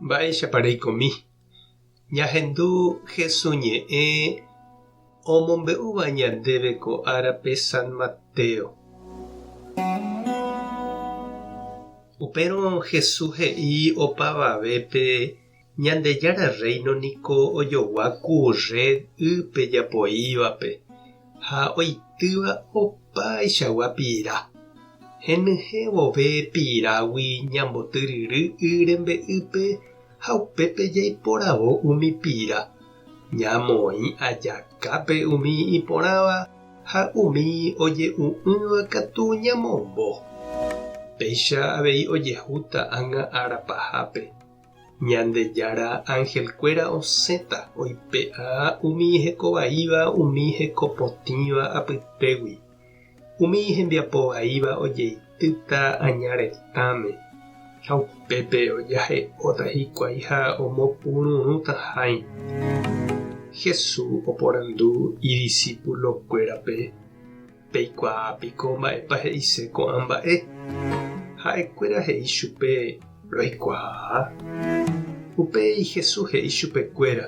Mba'éichapa reikomi? Ñahendu Hesu ñe'ẽ omombe'úva ñandéve ko árape San Mateo. Upérõ Hesu he'i opavavépe Ñandejára Rréino niko ojogua ku rred ýpe japoívape ha oitýva opaichagua pira. Henyhẽ vove pirágui ñambotyryry y rembe'ýpe ha upépe jaiporavo umi pira, ñamoĩ ajakápe umi iporãva ha umi oje'u'ỹva katu ñamombo. Péicha avei ojehúta ág̃a ára pahápe. Ñandejára anhelkuéra osẽta oipe'a umi hekovaíva umi hekopotĩva apytégui. Umi hembiapo vaíva ojeitýta aña retãme, ha upépe ojahe'óta hikuái ha omopururũta hãi. Jesús oporandu idisipulokuérape, Peikuaa piko mba'épa he'ise ko'ã mba'e? Ha'ekuéra he'i chupe, Roikuaa. Upéi Jesús he'i chupekuéra,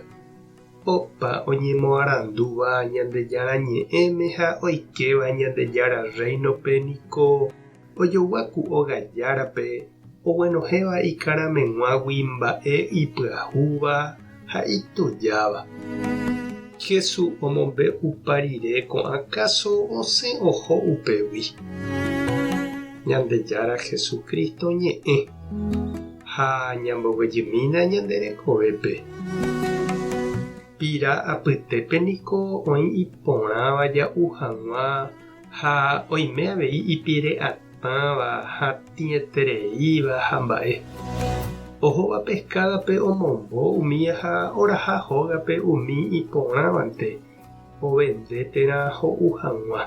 Opa oñemoarandúva Ñandejára Ñe'ẽme ha oikéva Ñandejára Rréinope niko ojogua ku óga járape oguenohẽva ikarameg̃uágui mba'e ipyahúva ha itujáva. Jesús omombe'upa rire ko'ã káso osẽ oho upégui. Ñandejára Jesucristo ñe'ẽ. Ha ñamboguejymína ñande rekovépe. Pira apytépe niko oĩ iporãva ja'u hag̃ua ha oime avei ipire atãva, hatĩetereíva ha mba'e. Ohóva peskádape omombo umía ha oraha hógape umi iporãvante. ovende térã ho'u hag̃ua.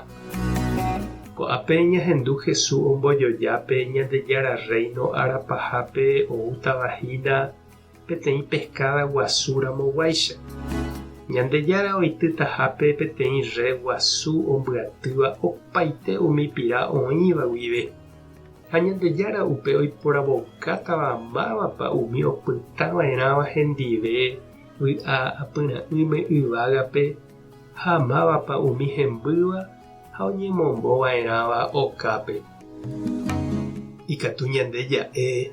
Ko'ápe ñahendu Jesús ombojoja pe Ñandejára Rréino ára pahápe oútava hína peteĩ peskáda guasu ramoguáicha. Ñandejára oitytahápe peteĩ rred guasu ombyatýva opaite umi pira oĩva guive. Ha Ñandejára upe oiporavoukátava mávapa umi opyta va'erãva hendive vy'a apyra'ỹme yvágape ha mávapa umi hembýva ha oñemombo va'erãva okápe. Ikatu ñande ja'e,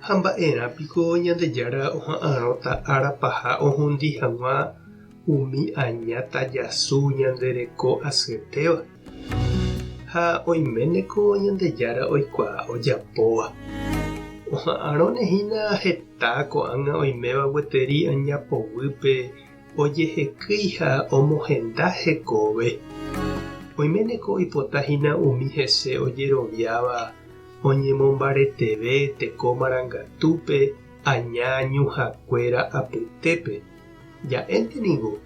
Ha mba'erã piko Ñandejára oha'arõta ára paha ohundi hag̃ua umi aña tajasu ñande reko asyetéva? Ha oiméneko Ñandejára oikuaa ojapóva. Oha'arõne hína heta ko'ág̃a oiméva gueteri aña poguýpe ojehekýi ha omohenda hekove. Oiméneko oipota hína umi hese ojeroviáva oñemombareteve teko marangatúpe aña ñuhãkuéra apytépe. Ja'énte ningo.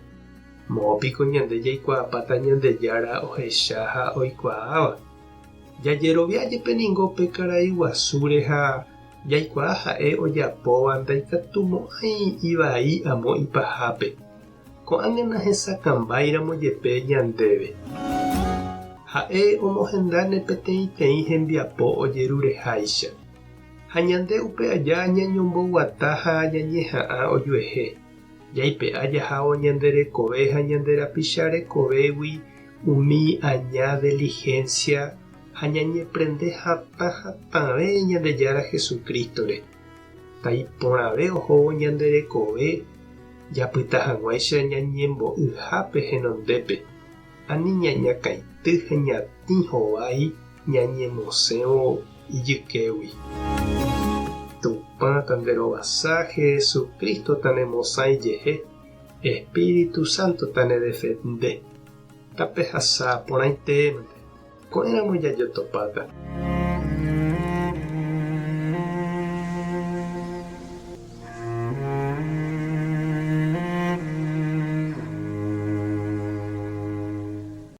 Moõ piko ñande jaikuaapáta Ñandejára ohecha ha oikuaáva? Jajerovia jepe ningo pe karai guasúre ha jaikuaa ha'e ojapóva ndaikatumo'ãi ivai amo ipahápe. Ko'ág̃a nahesakãmbáiramo jepe ñandéve. Ha'e omohendáne peteĩteĩ hembiapo ojerureháicha. Ha ñande upe aja ñañomboguata ha ñañeha'ã ojuehe. Jaipe'a jahávo ñande rekove ha ñande rapicha rekovégui umi aña dilihénsia ha ñañeprende hatã hatãve Ñandejára Jesucristo-re. Taiporãve ohóvo ñande rekove japyta hag̃uáicha ñañembo'yhápe henondépe, ani ñañakãity ha ñatĩ hovái ñañemosẽvo ijykégui. Tupã tanderovasa, Jesucristo tanemosã ijehe, Espíritu Santo tanedefende. Tapehasa porãitémante. Ko'ẽramo jajotopáta.